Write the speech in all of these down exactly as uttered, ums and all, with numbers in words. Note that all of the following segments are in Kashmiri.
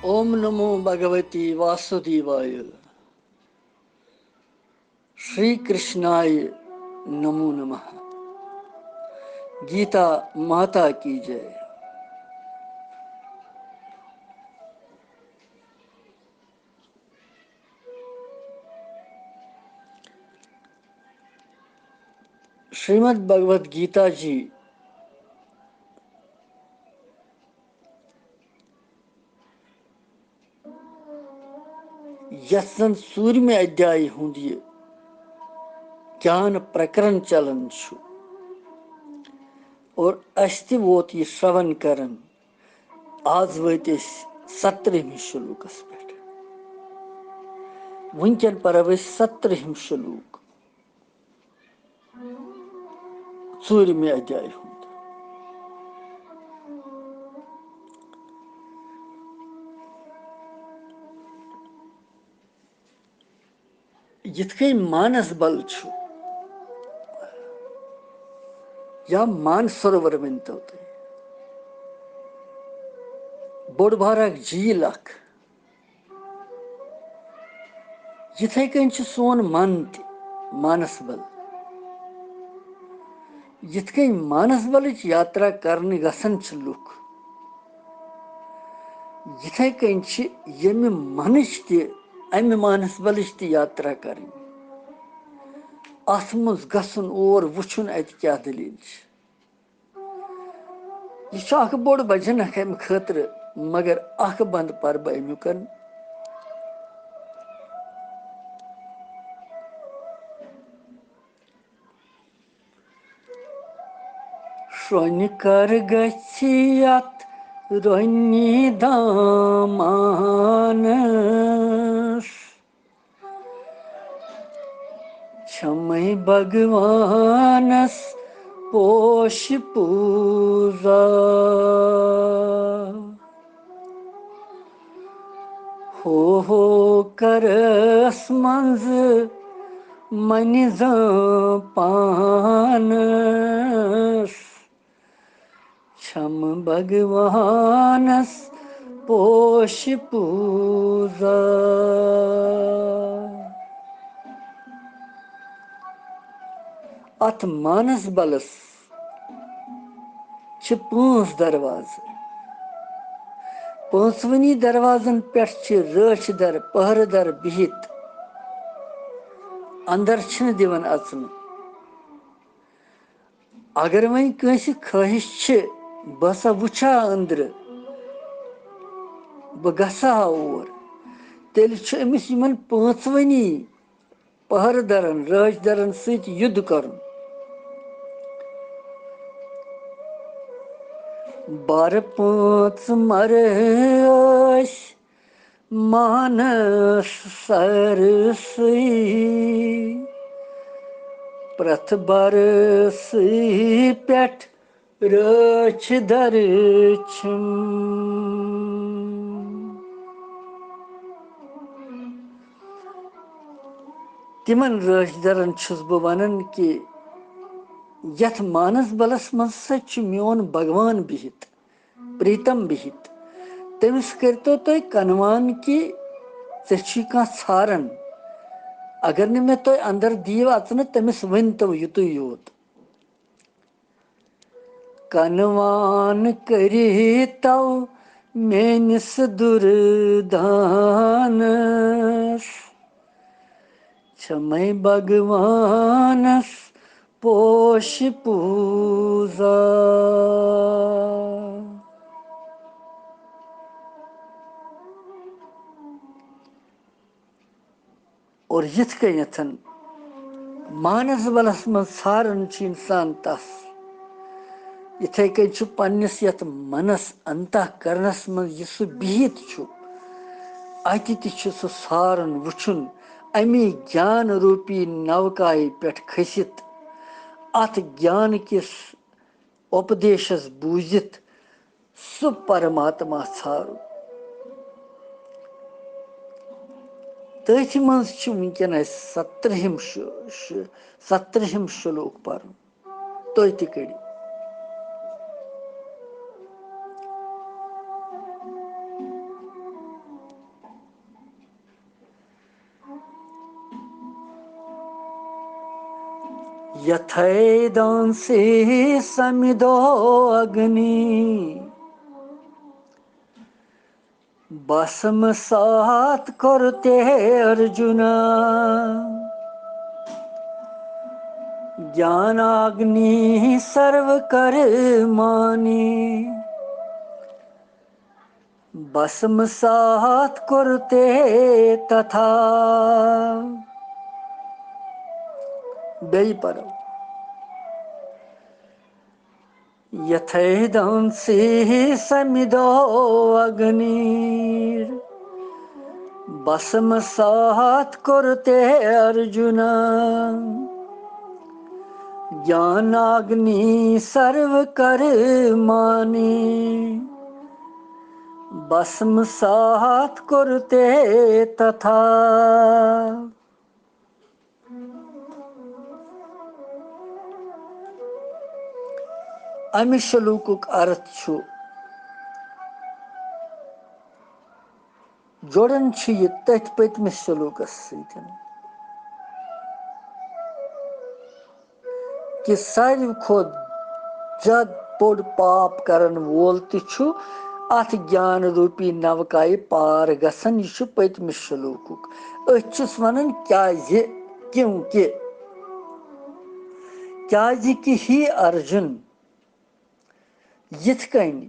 اوم نمو بھگوتی واسودیوایہ۔ شری کرشنایہ نمو نمہ۔ گیتا ماتا کی جے۔ شریمد بھگوت گیتا جی یتھ زن ژوٗرمہِ ادھیایہِ ہُنٛد یہِ گیان پرکرن چلان چھُ، اور اسہِ تہِ ووت یہِ شرون کران۔ آز وٲتۍ أسۍ ستترہمِس شلوکس پٮ۪ٹھ۔ وٕنکٮ۪ن پرو أسۍ ستترہِم شلوک، ژوٗرمہِ ادھیایہِ ہُنٛد۔ یِتھ کٔنۍ مانسبل چھُ یا مانسروور ؤنۍتو تُہۍ، بوٚڑ بارٕ اکھ جھیٖل اکھ، یِتھے کٔنۍ چھُ سون من تہِ مانسبل۔ یِتھ کٔنۍ مانسبلٕچ یاترا کرنہِ گژھان چھِ لُکھ، یِتھے کٔنۍ چھِ ییٚمہِ منٕچ تہِ، امہِ مانسبلٕچ تہِ یاترا کرٕنۍ۔ اتھ منٛز گژھُن، اور وٕچھُن اتہِ کیٛاہ دٔلیٖل چھِ۔ یہِ چھُ اکھ بوٚڑ وجہ نہ امہِ خٲطرٕ، مگر اکھ بند پرٕ بہٕ امیُکن۔ شرٛۄنہِ کر گژھِ یتھ رۄنہِ دامانس، چھمے بھگوانس پوش پوٗزا۔ ہو ہو کرس منٛز منہِ زان پانس، چھم بھگوانس پوش پوٗزا۔ اتھ مانسبلس چھِ پانٛژھ دروازٕ۔ پانٛژوٕنی دروازن پٮ۪ٹھ چھِ رٲچھ در، پہرٕ در بِہِتھ اندر چھِنہٕ دِوان اژنہٕ۔ اگر وۄنۍ کٲنٛسہِ خٲہِش چھِ، بہٕ ہسا وٕچھِ ہا أنٛدرٕ، بہٕ گژھٕ ہا اور، تیٚلہِ چھُ أمِس یِمن پانٛژوٕنی پہرٕ درن، رٲچھ درن سۭتۍ یُدھ کرُن۔ بارٕ پانٛژھ مرٕ ٲسۍ مانس سرسٕے، پرٛٮ۪تھ برسٕے پٮ۪ٹھ رٲچھ در چھِم۔ تِمن رٲچھ درن چھُس بہٕ ونان کہِ یتھ مانسبلس منٛز سا چھُ میون بھگوان بِہِتھ، پریتم بِہِتھ۔ تٔمِس کٔرۍتو تُہۍ کنوان کہِ ژےٚ چھُے کانٛہہ ژھاران۔ اگر نہٕ مےٚ تُہۍ اندر دِیِو اژنہٕ، تٔمِس ؤنۍتو یُتُے یوت۔ کنوان کٔرۍتو میٲنِس دُردانس، چھمے بھگوانس پوش پوٗزا۔ اور یِتھ کٔنٮ۪تھ مانسبلس منٛز ژھاران چھُ انسان تس، یِتھے کٔنۍ چھُ پننِس یتھ منس، انتہ کرنس منٛز یہِ سُہ بِہِتھ چھُ، اتہِ تہِ چھُ سُہ ژھاران وٕچھُن، امی گیان روٗپی نوکایہِ پٮ۪ٹھ کھٔسِتھ، اتھ گیان کِس اُپدیشس بوٗزِتھ سُہ پرماتما ژھارُن۔ تٔتھۍ منٛز چھِ وٕنکیٚن اَسہِ ستترہِم شُ-، شُ-، ستترہِم شلوک پرُن۔ تُہۍ تہِ کٔرِو۔ یتھے دانسی سمدو اگنی، بھسم سات کرتے ارجنا، گیاناگنی سرو کرمانی، بھسم سات کرتے تتھا۔ بیٚیہِ پرو۔ یتھے دانسی سمدو اگنیر، بھسم سات کرتے ارجنا، گیاناگنی سرو کرمانی، بھسم سات کرتے تتھا۔ امہِ شلوکُک ارتھ چھُ، جوڑان چھُ یہِ تٔتھۍ پٔتمِس شلوکس سۭتۍ، کہِ ساروی کھۄتہٕ زیادٕ بوٚڑ پاپ کرن وول تہِ چھُ اتھ گیان روٗپی نوکایہِ پار گژھان۔ یہِ چھُ پٔتمِس شلوکُک۔ أتھۍ چھُس ونان کیازِ، کیونکہ، کیازِ کہِ ہی ارجُن، یِتھ کٔنۍ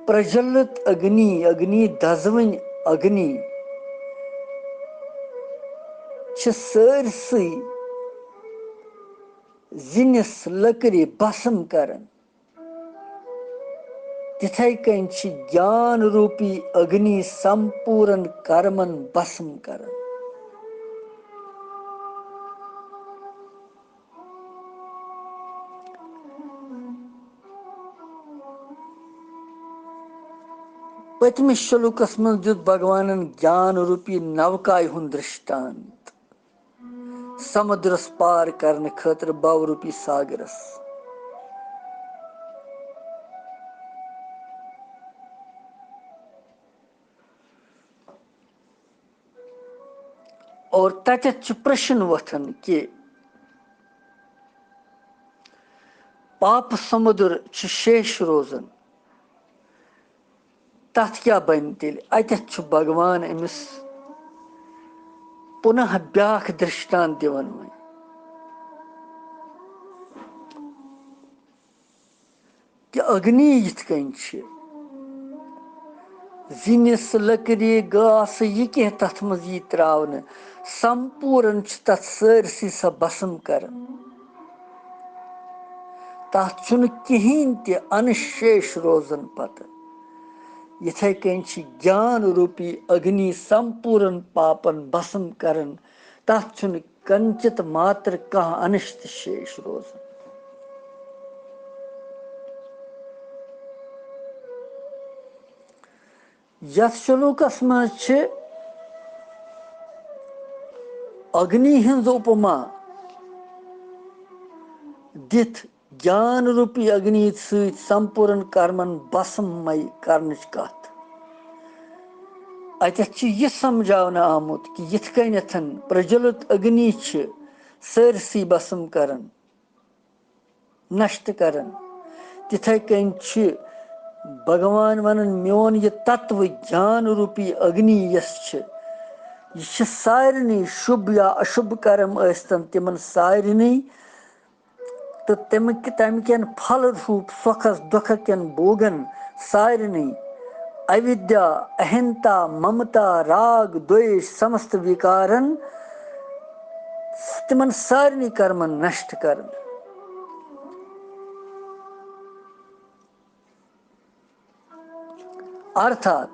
پرجلت اگنی، اگنی دزوٕنۍ اگنی، چھِ سٲرسٕے زِنِس لٔکرِ بھسم کران، تِتھے کٔنۍ چھِ گیان روٗپی اگنی سمپوٗرن کرمن بھسم کران۔ پٔتمِس شلوکس منٛز دیُت بھگوانن گیان روٗپی نوکایہِ ہُنٛد درشتانت سمدرس پار کرنہٕ خٲطرٕ بھو روٗپی ساگرس۔ اور تتٮ۪تھ چھُ پرشن وۄتھان کہِ پاپہٕ سمدر چھُ شیش روزان، تتھ کیٛاہ بنہِ تیٚلہِ؟ اتٮ۪تھ چھُ بھگوان أمِس پُنہ بیاکھ درشتان دِوان وۄنۍ۔ کہِ اگنی یِتھ کٔنۍ چھِ زِنِس، لٔکرِ، گاسہٕ، یہِ کینٛہہ تتھ منٛز یی تراونہٕ، سمپوٗرن چھِ تتھ سٲرسٕے سۄ بھسم کران۔ تتھ چھُنہٕ کِہیٖنۍ تہِ انشیش روزان پتہٕ۔ یِتھے کٔنۍ چھِ گیان روٗپی اگنی سمپوٗرن پاپن بھسم کران۔ تتھ چھُنہٕ کنچت ماتر کانٛہہ انش تہِ شیش روزان۔ یتھ شلوکس منٛز چھِ اگنی ہٕنٛز اُپما دِتھ گیان روٗپی اگنی سۭتۍ سمپوٗرن کرمن بھسم مے کرنٕچ کتھ۔ اتٮ۪تھ چھُ یہِ سمجھاونہٕ آمُت کہِ یِتھ کٔنٮ۪تھ پرجلت اگنی چھِ سٲرسٕے بھسم کران، نشٹ کران، تِتھے کٔنۍ چھِ بھگوان ونان، میون یہِ تتوٕ گیان روٗپی اگنی یۄس چھِ، یہِ چھِ سارنٕے شُبھ یا اشُبھ کرم ٲسۍتن، تِمن سارنٕے تہٕ تَمہِ کہِ، تَمہِ کٮ۪ن پھل روٗپ سۄکھس دۄکھٕ کٮ۪ن بوگن سارنٕے، اَوِدیا، اہنتا، ممتا، راگ، دویش، سمست وِکارن، تِمن سارنٕے کرمن نشٹ کرن۔ ارتھات،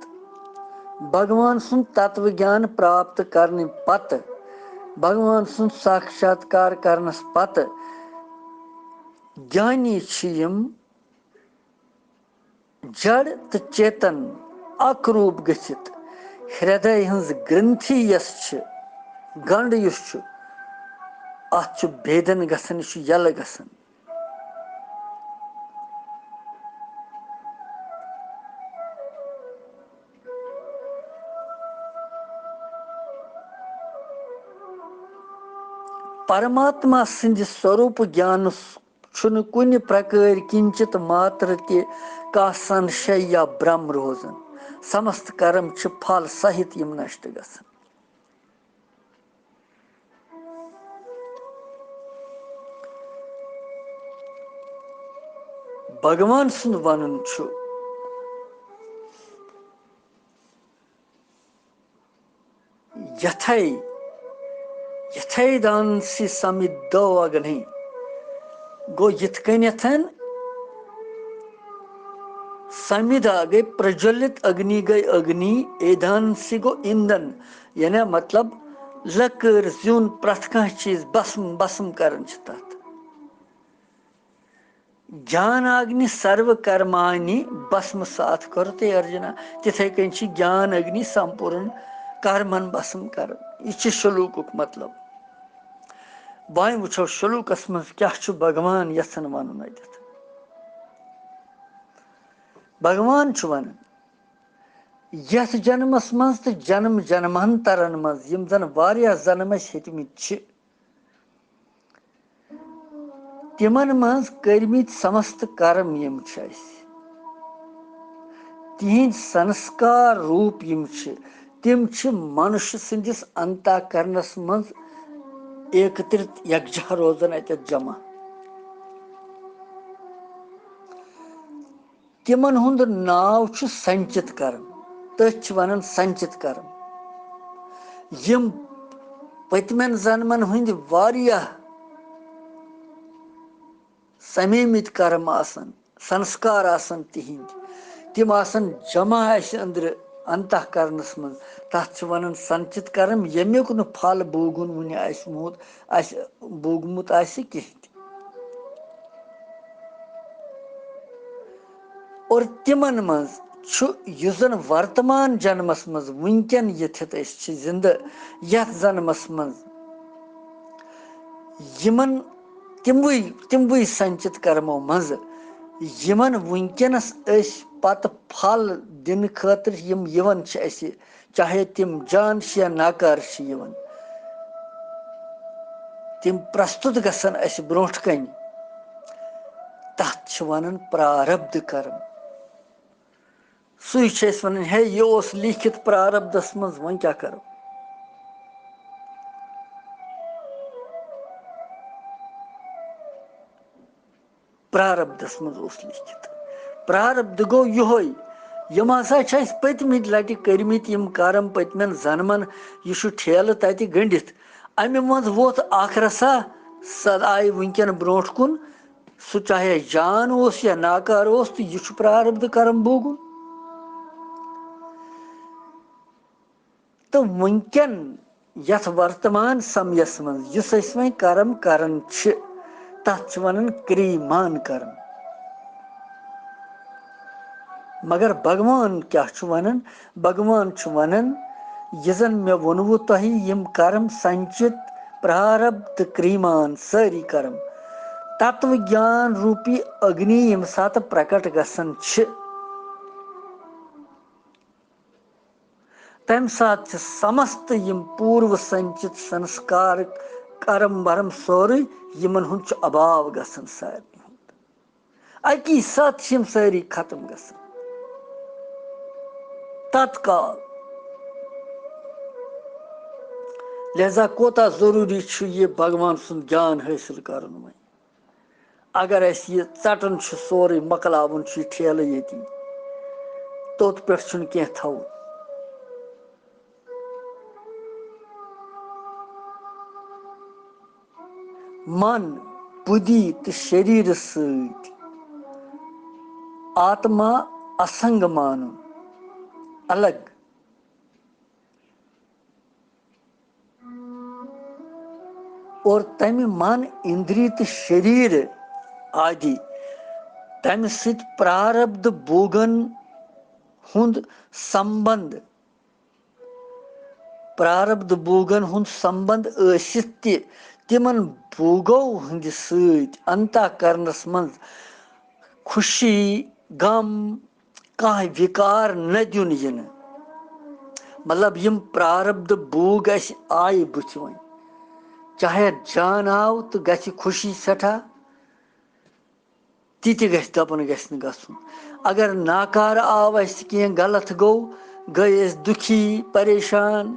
بھگوان سُنٛد تتو گیان پراپت کرنہٕ پتہٕ، بھگوان سُنٛد ساکشاتکار کرنس پتہٕ، گیانی چھِ یِم جڑ تہٕ چیتن اکھ روٗپ گٔژھِتھ، ہردے ہٕنٛز گرنتھی یۄس چھِ، گنڈ یُس چھُ، اتھ چھُ بھیدن گژھان، یہِ چھُ یلہٕ گژھان۔ پرماتما سٕنٛدِ سوروٗپ گیانس چھُنہٕ کُنہِ پرکٲرۍ کِنچِت ماتر تہِ کانٛہہ سنشے یا برم روزان۔ سمست کرم چھِ پھل سہِت یِم نشٹ گژھان۔ بھگوان سُنٛد ونُن چھُ، یتھے، یتھے دانسی سمِدو اگنی۔ گوٚو یِتھ کٔنٮ۪تھ سمِدا گٔے پرجولِت اگنی، گٔے اگنی، ایدھانسی گوٚو ایندھن، یعنی مطلب لٔکٕر، زیُن، پرٛٮ۪تھ کانٛہہ چیٖز بسم بسم کران چھِ تتھ۔ گیان اگنی سرو کرمانی بسم ساتھ کرتے ارجنا۔ تِتھے کٔنۍ چھِ گیان اگنی سمپورن کرمن بسم کران۔ یہِ چھِ شلوکُک مطلب۔ وۄنۍ وٕچھو شلوکس منٛز کیٛاہ چھُ بھگوان یژھان ونُن اتٮ۪تھ۔ بھگوان چھُ ونان، یتھ جنمس منٛز تہٕ جنم جنمانترن منٛز، یِم زن واریاہ جنم اسہِ ہیٚتمٕتۍ چھِ، تِمن منٛز کٔرمٕتۍ سمست کرم یِم چھِ اَسہِ، تِہنٛدۍ سنسکار روٗپ یِم چھِ، تِم چھِ منُش سٕنٛدِس انتہ کرنس منٛز ایکترت، یکجاہ روزان، اتٮ۪تھ جمع۔ تِمن ہُنٛد ناو چھُ سنچت کرم، تٔتھۍ چھِ ونان سنچت کرم۔ یِم پٔتمٮ۪ن زنمن ہٕنٛدۍ واریاہ سمیمٕتۍ کرم آسن، سنسکار آسن تِہنٛدۍ، تِم آسن جمع اسہِ أنٛدرٕ انتہ کرنس منٛز، تتھ چھِ ونان سنچت کرم، ییٚمیُک نہٕ پھل بوگُن وُنہِ آسہِ موٗد، آسہِ بوگمُت آسہِ کِہیٖنۍ تہِ۔ اور تِمن منٛز چھُ، یُس زن ورتمان جنمس منٛز وٕنکٮ۪ن ییٚتھٮ۪تھ أسۍ چھِ زندٕ، یتھ جنمس منٛز یِمن تِموٕے، تِموٕے سنچت کرمو منٛزٕ یِمن وٕنکٮ۪نس أسۍ پتہٕ پھل دِنہٕ خٲطرٕ یِم یِوان چھِ اَسہِ، چاہے تِم جان چھِ یا ناکار چھِ یِوان، تِم پرستُت گژھن اَسہِ برونٛٹھ کنہِ، تتھ چھِ ونان پراربدھ کرم۔ سُے چھِ أسۍ ونان، ہے، یہِ اوس لیٖکھِتھ پراربدھس منٛز، وۄنۍ کیٛاہ کرو؟ پراربدھس منٛز اوس لیٖکھِتھ۔ پراربدھ گوٚو یِہوٚے، یِم ہسا چھِ اَسہِ پٔتمہِ لٹہِ کٔرمٕتۍ یِم کرم پٔتمٮ۪ن زنمن، یہِ چھُ ٹھیلہٕ تتہِ گٔنڈِتھ۔ امہِ منٛز ووٚتھ اکھ رسا، سۄ آیہِ وٕنکٮ۪ن برونٛٹھ کُن، سُہ چاہے جان اوس یا ناکار اوس، تہٕ یہِ چھُ پراربدھ کرم بوگُن۔ تہٕ وٕنکٮ۪ن یتھ ورتمان سمیس منٛز یُس أسۍ وۄنۍ کرم کران چھِ، تتھ چھِ ونان کریمان کرم۔ مگر بھگوان کیٛاہ چھُ ونان؟ بھگوان چھُ ونان، یہِ زن مےٚ ووٚنوُ تۄہہِ، یِم کرم سنچت، پرارب تہٕ کریمان سٲری کرم، تتو گیان روٗپی اگنی ییٚمہِ ساتہٕ پرکٹ گژھان چھِ، تمہِ ساتہٕ چھِ سمست یِم پوٗروٕ سنچت سنسکار کرم ورم سورُے، یِمن ہُنٛد چھُ اباو گژھان سارنٕے ہُنٛد۔ اکی ساتہٕ چھِ یِم سٲری ختم گژھان۔ تتکال۔ لہذا کوتاہ ضروٗری چھُ یہِ بھگوان سُنٛد گیان حٲصِل کرُن وۄنۍ۔ اگر اَسہِ یہِ ژٹُن چھُ، سورُے مۄکلاوُن چھُ یہِ ٹھیلہٕ ییٚتی، توٚت پٮ۪ٹھ چھُنہٕ کینٛہہ تھاوُن۔ من، بُدھی تہٕ شریٖرٕ سۭتۍ آتما اسنگ مانُن، الگ۔ اور تمہِ من، اندری تہٕ شریٖر آدی، تمہِ سۭتۍ پراربدھ بوگن ہُنٛد سمبند، پراربدھ بوگن ہُنٛد سمبند ٲسِتھ تہِ، تِمن بوگو ہٕنٛدِ سۭتۍ انتہ کرنس منٛز خوشی، غم، کانٛہہ وِکار نہ دیُن یِنہٕ۔ مطلب، یِم پراربدھ بوگ اَسہِ آیہِ بٕتھِ وۄنۍ، چاہے جان آو تہٕ گژھِ خوشی سٮ۪ٹھاہ، تہِ تہِ گژھِ دَپُن گژھِ نہٕ گژھُن۔ اگر ناکارٕ آو اَسہِ کینٛہہ، غلط گوٚو، گٔے أسۍ دُکھی، پریشان،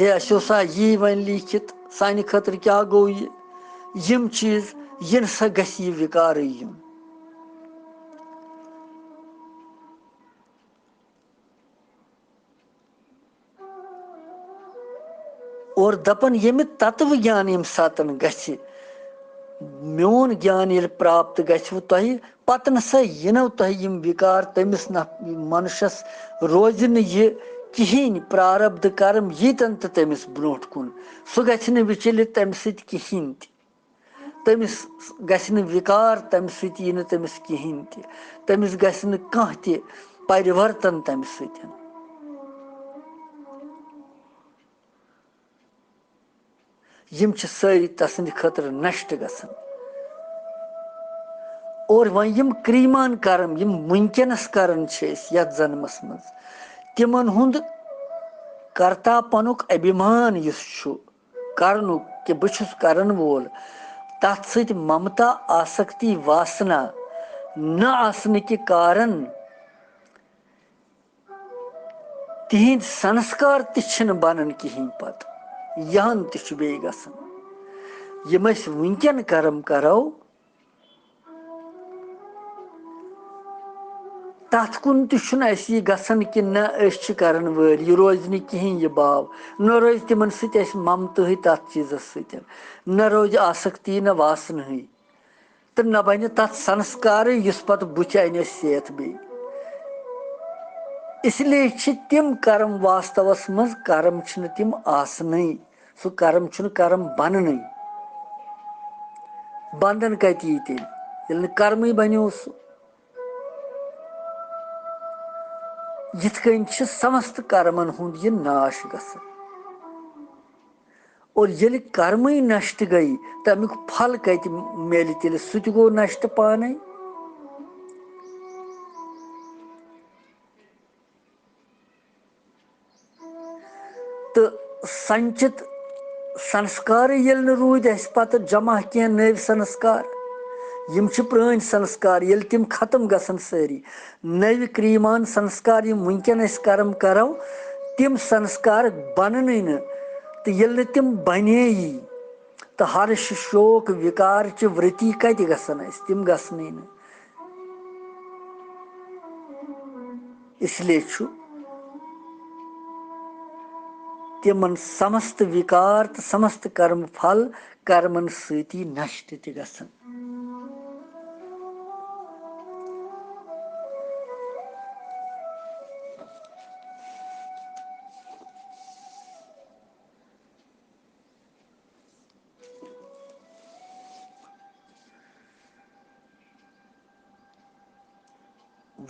ہے، اَسہِ اوسا یی وۄنۍ لیٖکھِتھ، سانہِ خٲطرٕ کیٛاہ گوٚو یہِ؟ یِم چیٖز یِنہٕ سا گژھِ یہِ وِکارٕے یُن۔ اور دَپان، ییٚمہِ تَتوٕ گیان ییٚمہِ ساتَن گژھِ، میون گیان ییٚلہِ پراپت گژھِوٕ تۄہہِ، پَتہٕ نہ سا یِنو تۄہہِ یِم وِکار، تٔمِس نہ، مَنُشَس روزِ نہٕ یہِ کِہیٖنۍ، پراربدھ کرم ییٖتن تہٕ تٔمِس برونٛٹھ کُن، سُہ گژھِ نہٕ وِچلِت تَمہِ سۭتۍ کِہیٖنۍ تہِ۔ تٔمِس گژھِ نہٕ وِکار، تَمہِ سۭتۍ یی نہٕ تٔمِس کِہیٖنۍ تہِ، تٔمِس گژھِ نہٕ کانٛہہ تہِ پرِورتن تَمہِ سۭتۍ۔ یِم چھِ سٲری تسٕنٛدِ خٲطرٕ نشٹ گژھان۔ اور وۄنۍ یِم کرٛیٖمان کرم، یِم وٕنکیٚنس کران چھِ أسۍ یتھ جنمس منٛز، تِمن ہُنٛد کرتاپنُک ابھیمان یُس چھُ، کرنُک کہِ بہٕ چھُس کرن وول، تتھ سۭتۍ ممتا، آسکتی، واسنا نہ آسنہٕ کہِ کارن تِہِنٛدۍ سنسکار تہِ چھِنہٕ بنان کِہیٖنۍ پتہٕ، یِہن تہِ چھُ بیٚیہِ گژھان۔ یِم أسۍ وٕنکٮ۪ن کرم کرو، تتھ کُن تہِ چھُنہٕ اَسہِ یہِ گژھان کہِ نہ، أسۍ چھِ کرن وٲلۍ، یہِ روزِ نہٕ کِہیٖنۍ یہِ باو، نہ روزِ تِمن سۭتۍ اَسہِ ممتہٕے تتھ چیٖزس سۭتۍ، نہ روزِ آسکتی نہ واسنہٕے۔ تہٕ نہ بنہِ تتھ سنسکارٕے یُس پتہٕ بُتھِ انہِ اَسہِ سیتھ بیٚیہِ۔ اس لیے چھِ تِم کرم واستوس منٛز کرم چھِنہٕ تِم آسنٕے، سُہ کرم چھُنہٕ کرم بننٕے۔ بندن کتہِ یی تیٚلہِ، ییٚلہِ نہٕ کرمٕے بنیو سُہ؟ یِتھ کٔنۍ چھِ سمست کرمن ہُنٛد یہِ ناش گژھان۔ اور ییٚلہِ کرمٕے نشٹ گٔے، تَمیُک پھل کَتہِ میلہِ تیٚلہِ؟ سُہ تہِ گوٚو نشٹ پانَے۔ تہٕ سنچِت سنسکارٕے ییٚلہِ نہٕ روٗدۍ اَسہِ پَتہٕ جمع کینٛہہ نٔوۍ سنسکار، یِم چھِ پرٛٲنۍ سنسکار، ییٚلہِ تِم ختم گژھن سٲری، نٔوۍ کرٛیٖمان سنسکار یِم وٕنکٮ۪ن أسۍ کرم کرو، تِم سنسکار بننٕے نہٕ۔ تہٕ ییٚلہِ نہٕ تِم بنے یی، تہٕ ہرش شوک وِکار چہِ ورتی کتہِ گژھن اَسہِ؟ تِم گژھنٕے نہٕ۔ اس لیے چھُ تِمن سمست وِکار تہٕ سمست کرم پھل کرمن سۭتی نشٹ تہِ گژھان۔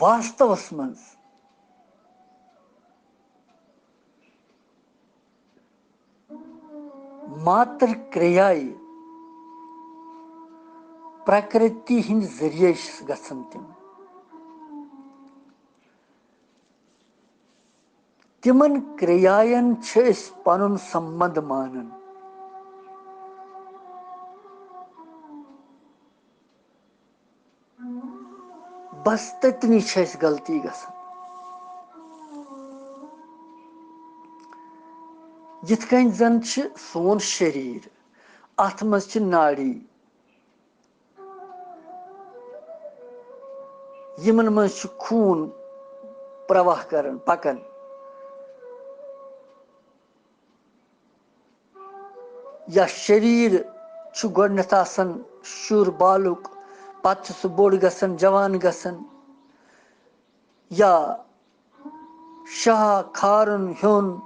واستوس منٛز ماتر کریایہِ پرکرتی ہٕنٛدۍ ذٔریعے چھِ گژھان تِم۔ تِمن کریاین چھِ أسۍ پنُن سمبند مانان۔ بس تٔتنی چھِ اَسہِ غلطی گژھان۔ یِتھ کٔنۍ زن چھِ سون شریٖر، اَتھ منٛز چھِ ناڑی، یِمن منٛز چھُ خوٗن پرواہ کران، پکان۔ یا شریٖر چھُ گۄڈٕنٮ۪تھ آسان شُر بالُک، پتہٕ چھُ سُہ بوٚڑ گژھان، جوان گژھان، یا شاہ کھارُن، ہیوٚن،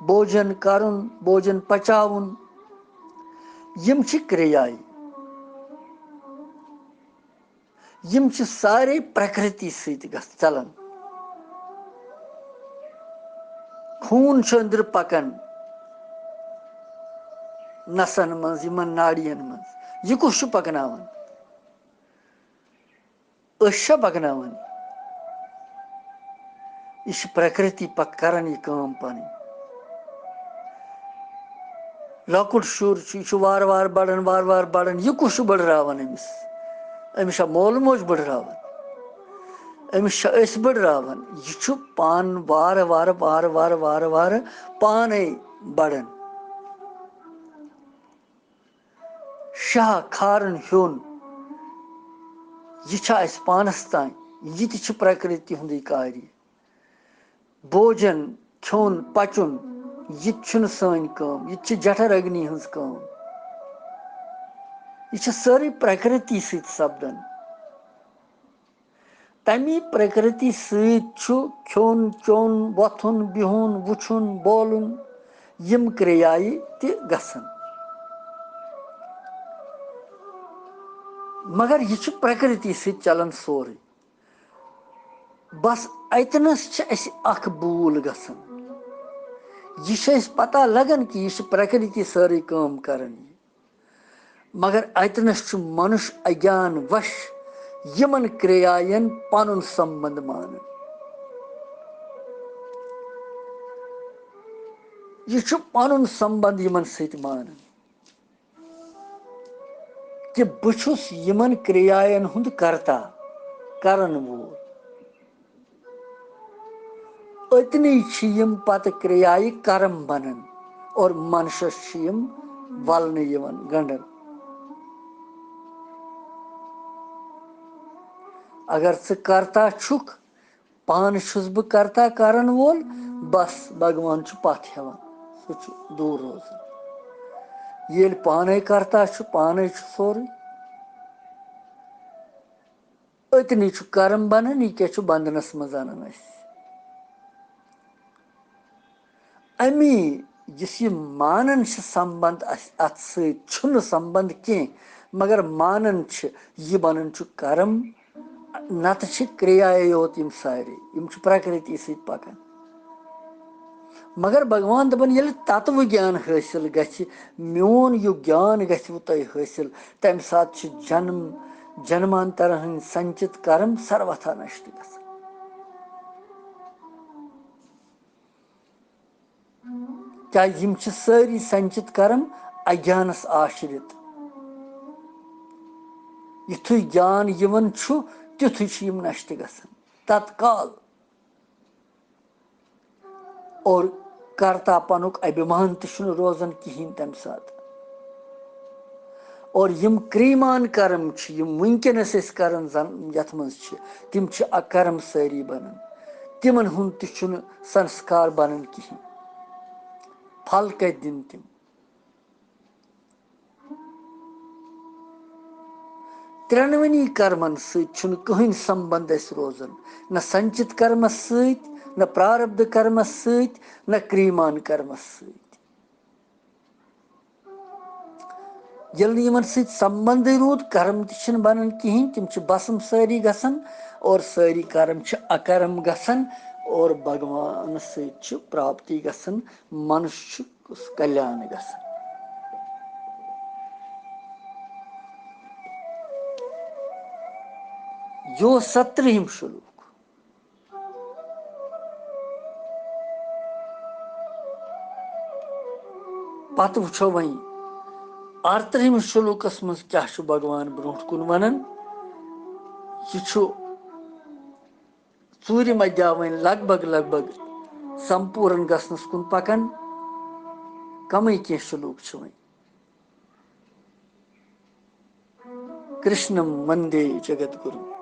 بوجن کرُن، بوجن پچاوُن، یِم چھِ کرٛیایہِ۔ یِم چھِ سارے پرکرتی سۭتۍ گژھ-، چلان۔ خوٗن چھُ أنٛدرٕ پکان نسن منٛز، یِمن ناڑین منٛز۔ یہِ کُس چھُ پکناوان؟ أسۍ چھا پکناوان؟ یہِ چھِ پرکرتی پک-، کران یہِ کٲم پنٕنۍ۔ لۄکُٹ شُر چھُ، یہِ چھُ وارٕ وارٕ بَڑان، وارٕ وارٕ بَڑان۔ یہِ کُس چھُ بٔڑراوان أمِس؟ أمِس چھا مول موج بٔڑراوان؟ أمِس چھا أسۍ بٔڑراوان؟ یہِ چھُ پانہٕ وارٕ وارٕ، وارٕ وارٕ، وارٕ وارٕ پانَے بَڑان۔ شاہ کھارُن ہیوٚن، یہِ چھا اَسہِ پانَس تام؟ یہِ تہِ چھُ پرٛکرتی ہُنٛدُے کاری۔ بوجن، کھیوٚن، پَچُن، یہِ تہِ چھُنہٕ سٲنۍ کٲم، یہِ تہِ چھِ جٹھر اگنی ہٕنٛز کٲم۔ یہِ چھِ سٲرٕے پرٛکرتی سۭتۍ سپدان۔ تَمی پرٛکرتی سۭتۍ چھُ کھیوٚن، چیوٚن، وۄتھُن، بِہُن، وٕچھُن، بولُن، یِم کرٛیایہِ تہِ گژھان۔ مگر یہِ چھُ پرٛکرتی سۭتۍ چلان سورُے۔ بس اتنس چھِ اسہِ اکھ بھوٗل گژھان۔ یہِ چھِ اسہِ پتہ لگان کہِ یہِ چھِ پرٛکرتی سٲرٕے کٲم کران۔ مگر اتنس چھُ منُش اگیان وش یِمن کرٛیاین پنُن سمبند مانان۔ یہِ چھُ پنُن سمبند یِمن سۭتۍ مانان۔ کہِ بہٕ چھُس یِمن کرٛیاین ہُنٛد کرتا، کرن وول۔ أتنی چھِ یِم پتہٕ کرٛیایہِ کرم بنان اور منشس چھِ یِم ولنہٕ یِوان، گنٛڈان۔ اگر ژٕ کرتا چھُکھ، پانہٕ چھُس بہٕ کرتا کرن وول، بس بھگوان چھُ پتھ ہٮ۪وان، سُہ چھُ دوٗر روزان۔ ییٚلہِ پانے کرتا چھُ، پانے چھُ سورُے، أتنی چھُ کرم بنان، یہِ کیٛاہ چھُ بندنس منٛز انان اَسہِ؟ امی یُس یہِ مانان چھِ سمبند اَسہِ، اتھ سۭتۍ چھُنہٕ سمبند کینٛہہ، مگر مانان چھِ، یہِ بنان چھُ کرم، نتہٕ چھِ کرٛیایے یوت یِم سارے، یِم چھِ پرٛکرتی سۭتۍ پکان۔ مگر بھگوان دپان، ییٚلہِ تتوٕ گیان حٲصِل گژھِ، میون یہِ گیان گژھِوٕ تۄہہِ حٲصِل، تمہِ ساتہٕ چھِ جنم، جنمانترن ہٕنٛدۍ سنچت کرم سروتھا نشٹ گژھان۔ کیازِ یِم چھِ سٲری سنچت کرم اگیانس آشرت۔ یُتھُے گیان یِوان چھُ، تیُتھُے چھِ یِم نشٹ گژھان تتکال۔ اور کرتا پنُک ابھیمان تہِ چھُنہٕ روزان کِہیٖنۍ تمہِ ساتہٕ۔ اور یِم کرٛیمان کرم چھِ، یِم وٕنکیٚنس أسۍ کران زن یتھ منٛز چھِ، تِم چھِ اکرم سٲری بنان۔ تِمن ہُنٛد تہِ چھُنہٕ سنسکار بنان کِہیٖنۍ۔ پھل کتہِ دِن تِم؟ ترٛٮ۪نوٕنی کرمن سۭتۍ چھُنہٕ کٕہٕنۍ سمبند اَسہِ روزان، نہ سنچت کرمس سۭتۍ، نہ پراربدھ کرمس سۭتۍ، نہ کرٛیمان کرمس سۭتۍ۔ ییٚلہِ نہٕ یِمن سۭتۍ سمبندٕے روٗد، کرم تہِ چھِنہٕ بنان کِہیٖنۍ، تِم چھِ بسم سٲری گژھان اور سٲری کرم چھِ اکرم گژھان اور بھگوانس سۭتۍ چھِ پراپتی گژھان، منُش چھُ کُس کلیان گژھان۔ یہِ اوس سترٛہِم شلوک۔ پتہٕ وٕچھو وۄنۍ ارترٛہمِس شلوکس منٛز کیٛاہ چھُ بھگوان برونٛٹھ کُن ونان۔ یہِ چھُ ژوٗرِم ادیا وۄنۍ لگ بگ، لگ بگ سمپوٗرن گژھنس کُن پکان۔ کمٕے کینٛہہ شلوک چھِ وۄنۍ۔ کرشنم وندے جگت گُروم۔